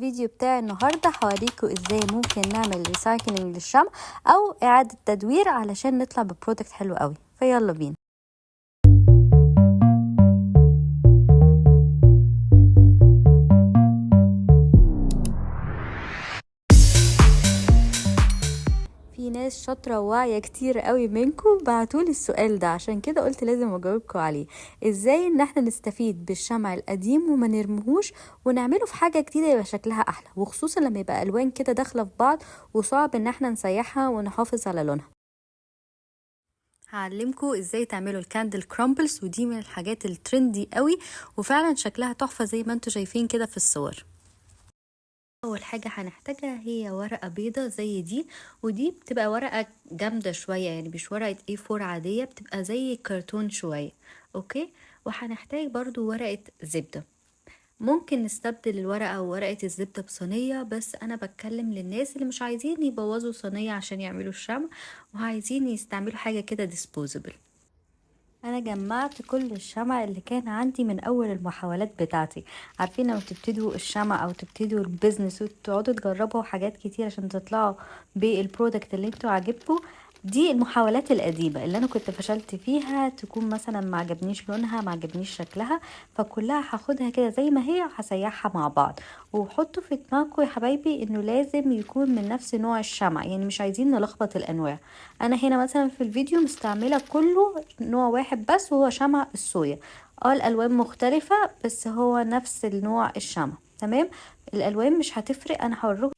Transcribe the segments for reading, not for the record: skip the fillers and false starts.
فيديو بتاعي النهاردة هوريكم ازاي ممكن نعمل recycling للشمع او اعادة تدوير علشان نطلع ب product حلو قوي. فيلا بينا. في ناس شاطرة وواعية كتير قوي منكم بعتولي السؤال ده، عشان كده قلت لازم اجاوبكم عليه. ازاي ان احنا نستفيد بالشمع القديم وما نرميهوش ونعمله في حاجة جديدة يبقى شكلها احلى، وخصوصا لما يبقى الوان كده داخلة في بعض وصعب ان احنا نسيحها ونحافظ على لونها. هعلمكم ازاي تعملوا ال candle crumbles، ودي من الحاجات ال trendy قوي وفعلا شكلها تحفة زي ما انتم شايفين كده في الصور. اول حاجة هنحتاجها هي ورقة بيضة زي دي، ودي بتبقى ورقة جامدة شوية، يعني مش ورقة A4 عادية، بتبقى زي كرتون شوية. okay، وهنحتاج برضو ورقة زبدة. ممكن نستبدل الورقة وورقة الزبدة بصينية، بس انا بتكلم للناس اللي مش عايزين يبوظوا صينية عشان يعملوا الشمع وعايزين يستعملوا حاجة كده disposable. انا جمعت كل الشمع اللي كان عندي من اول المحاولات بتاعتي. عارفين لما تبتدوا الشمع او تبتدوا ال business وتقعدوا تجربوا حاجات كتير عشان تطلعوا بال product اللي انتوا عاجبكم، دي المحاولات القديمة اللي انا كنت فشلت فيها، تكون مثلا ما عجبنيش لونها، ما عجبنيش شكلها، فكلها هاخدها كده زي ما هي وهسيحها مع بعض. وحطوا في دماغكم يا حبايبي انه لازم يكون من نفس نوع الشمع، يعني مش عايزين نلخبط الانواع. انا هنا مثلا في الفيديو مستعملة كله نوع واحد بس، وهو شمع الصويا. الالوان مختلفة بس هو نفس النوع الشمع، تمام؟ الالوان مش هتفرق، انا هوريكم.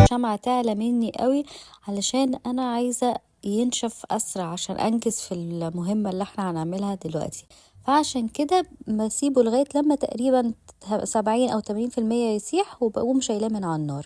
الشمعة تعلى مني قوي علشان انا عايزة ينشف اسرع عشان انجز في المهمة اللي احنا هنعملها دلوقتي، فعشان كده بسيبه لغاية لما تقريبا 70 او 80% يسيح وبقوم شايلاه من على النار.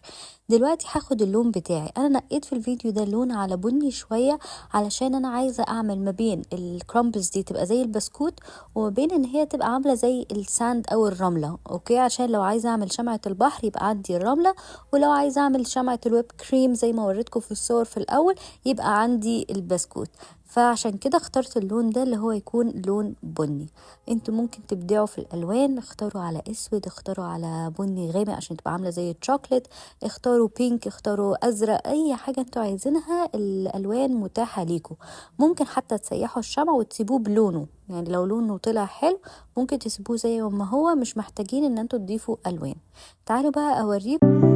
دلوقتي هاخد اللون بتاعي. انا نقيت في الفيديو ده لون على بني شوية علشان انا عايزة اعمل ما بين ال crumbles دي تبقى زي البسكوت وما بين ان هي تبقى عاملة زي ال sand او الرملة. okay، عشان لو عايزة اعمل شمعة البحر يبقى عندي الرملة، ولو عايزة اعمل شمعة ال whipped cream زي ما وريتكم في الصور في الاول يبقى عندي البسكوت. فعشان كده اخترت اللون ده اللي هو يكون لون بني. انتوا ممكن تبدعوا في الالوان، اختاروا على اسود، اختاروا على بني غامق عشان تبقى عامله زي الشوكليت، اختاروا pink، اختاروا ازرق، اي حاجة انتوا عايزينها الالوان متاحة ليكم. ممكن حتى تسيحوا الشمع وتسيبوه بلونه، يعني لو لونه طلع حلو ممكن تسيبوه زي ما هو، مش محتاجين ان انتوا تضيفوا الوان. تعالوا بقى اوريكم.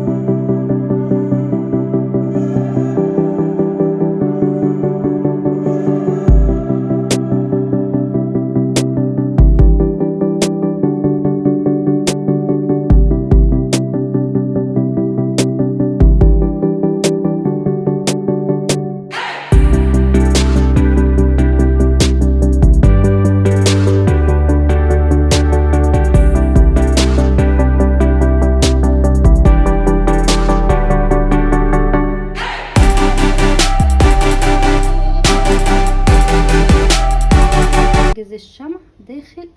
الشمع داخل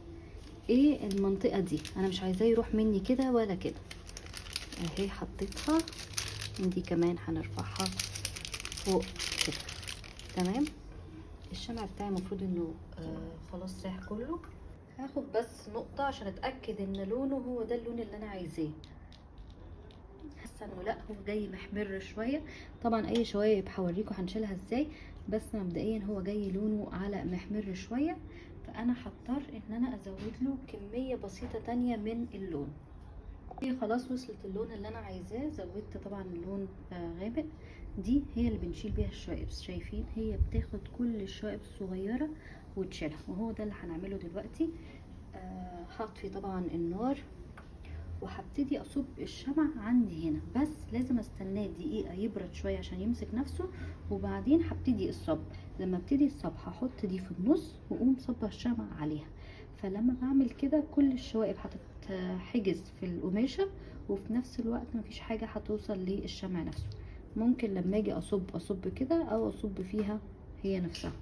ايه المنطقة دي، انا مش عايزاه يروح مني كده ولا كده. اهي حطيتها، دي كمان هنرفعها فوق كده، تمام. الشمع بتاعي المفروض انه خلاص ساح كله. هاخد بس نقطة عشان اتأكد ان لونه هو ده اللون اللي انا عايزاه. حاسه انه لا، هو جاي محمر شوية. طبعا اي شوايب هوريكم هنشيلها ازاي، بس مبدئيا هو جاي لونه على محمر شوية، فانا هضطر ان انا ازود له كمية بسيطة تانية من اللون. خلاص وصلت اللون اللي انا عايزاه، زودت طبعا اللون غامق. دي هي اللي بنشيل بيها الشوائب، شايفين هي بتاخد كل الشوائب الصغيرة وتشيلها، وهو ده اللي هنعمله دلوقتي. هطفي طبعا النار وهبتدي اصب الشمع عندي هنا، بس لازم استناه دقيقة يبرد شوية عشان يمسك نفسه، وبعدين هبتدي الصب. لما ابتدي الصب هحط دي في النص واقوم صبه الشمع عليها. فلما بعمل كده كل الشوائب هتتحجز في القماشه، وفي نفس الوقت مفيش حاجة هتوصل للشمع نفسه. ممكن لما اجي اصب كده او اصب فيها هي نفسها،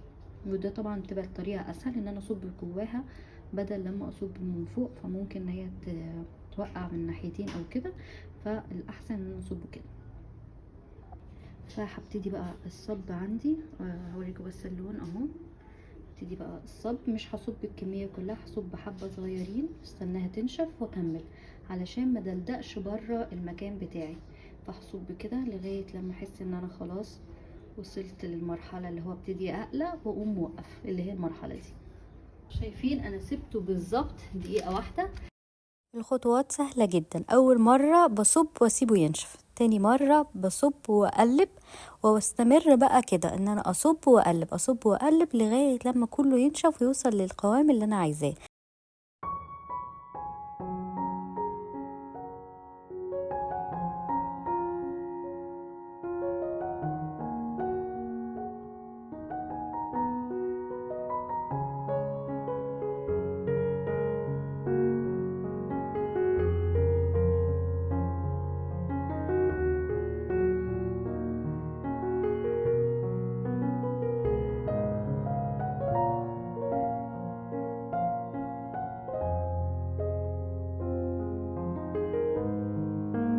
وده طبعا بتبقى الطريقة اسهل ان انا اصب جواها بدل لما اصب من فوق، فممكن ان هي توقع من ناحيتين او كده، فالاحسن ان انا اصب كده. فهبتدي بقى الصب عندي، هوريكم بس اللون اهو. ابتدي بقى الصب، مش هصب الكمية كلها، هصب حبه صغيرين، استناها تنشف واكمل علشان ما دلدقش بره المكان بتاعي. فهصب كده لغاية لما احس ان انا خلاص وصلت للمرحلة اللي هو ابتدي اقلق واقوم موقف، اللي هي المرحلة دي. شايفين انا سبته بالظبط دقيقة واحدة. الخطوات سهلة جدا. اول مرة بصب واسيبه ينشف، تاني مرة بصب واقلب، واستمر بقى كده ان انا اصب واقلب اصب واقلب لغاية لما كله ينشف ويوصل للقوام اللي انا عايزاه.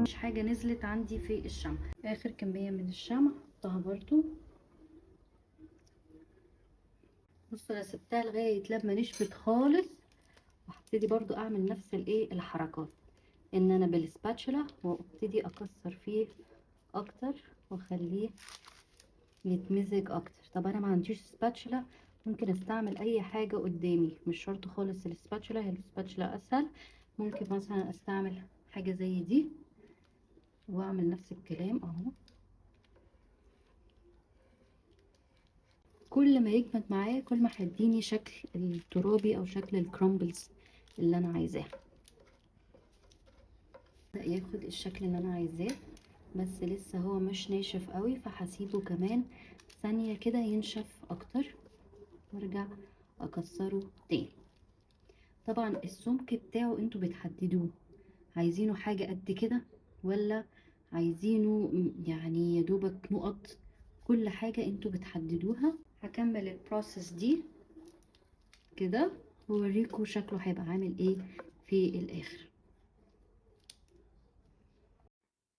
مفيش حاجة نزلت عندي في الشمع. اخر كمية من الشمع حطها برضو. بصوا انا سبتها لغاية لما نشفت خالص، وهبتدي برضو اعمل نفس الحركات، ان انا بالسباتشولا وابتدي اكسر فيه اكتر واخليه يتمزج اكتر. طب انا ما عنديش spatula، ممكن استعمل اي حاجة قدامي، مش شرط خالص ال spatula، هي ال spatula اسهل. ممكن مثلا استعمل حاجة زي دي واعمل نفس الكلام اهو. كل ما يجمد معايا كل ما هيديني شكل الترابي او شكل ال crumbles اللي انا عايزاه. بدأ ياخد الشكل اللي انا عايزاه، بس لسه هو مش ناشف قوي، فهسيبه كمان ثانية كده ينشف اكتر وارجع اكسره تاني. طبعا السمك بتاعه انتوا بتحددوه، عايزينه حاجة قد كده ولا عايزينه يعني يدوبك نقط، كل حاجة انتوا بتحددوها. هكمل ال process دي كده واوريكم شكله هيبقى عامل ايه في الاخر.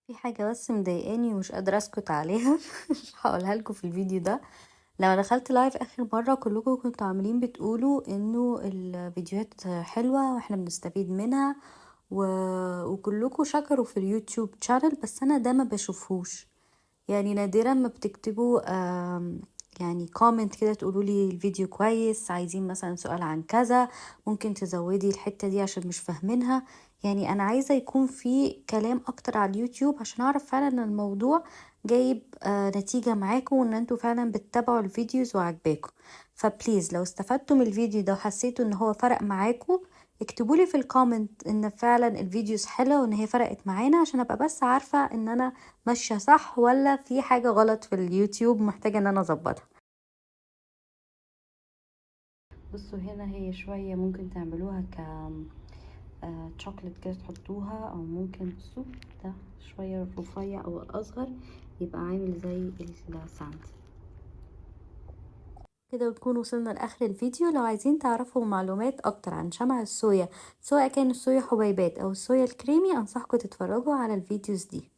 في حاجة بس مضايقاني ومش قادرة اسكت عليها مش هقولها لكم في الفيديو ده. لما دخلت live اخر مرة كلكم كنتوا عاملين بتقولوا انه الفيديوهات حلوة واحنا بنستفيد منها وكلكم شكروا في اليوتيوب channel، بس انا ده ما بشوفهوش، يعني نادرا ما بتكتبوا يعني comment كده تقولوا لي الفيديو كويس، عايزين مثلا سؤال عن كذا، ممكن تزودي الحتة دي عشان مش فاهمينها. يعني انا عايزة يكون في كلام اكتر على اليوتيوب عشان اعرف فعلا ان الموضوع جايب نتيجة معاكم وان انتوا فعلا بتتابعوا ال videos وعجباكم. ف please لو استفدتوا من الفيديو ده وحسيتوا ان هو فرق معاكم اكتبوا لي في ال comment ان فعلا ال videos حلوة وان هي فرقت معانا، عشان ابقى بس عارفه ان انا ماشية صح ولا في حاجة غلط في اليوتيوب محتاجه ان انا اظبطها. بصوا هنا هي شوية ممكن تعملوها ك شوكليت كده تحطوها، او ممكن بصوا ده شوية رفيع او اصغر يبقى عامل زي ال sand كده. وتكون وصلنا لاخر الفيديو. لو عايزين تعرفوا معلومات اكتر عن شمع الصويا سواء كان الصويا حبيبات او الصويا الكريمي انصحكم تتفرجوا على ال videos دي.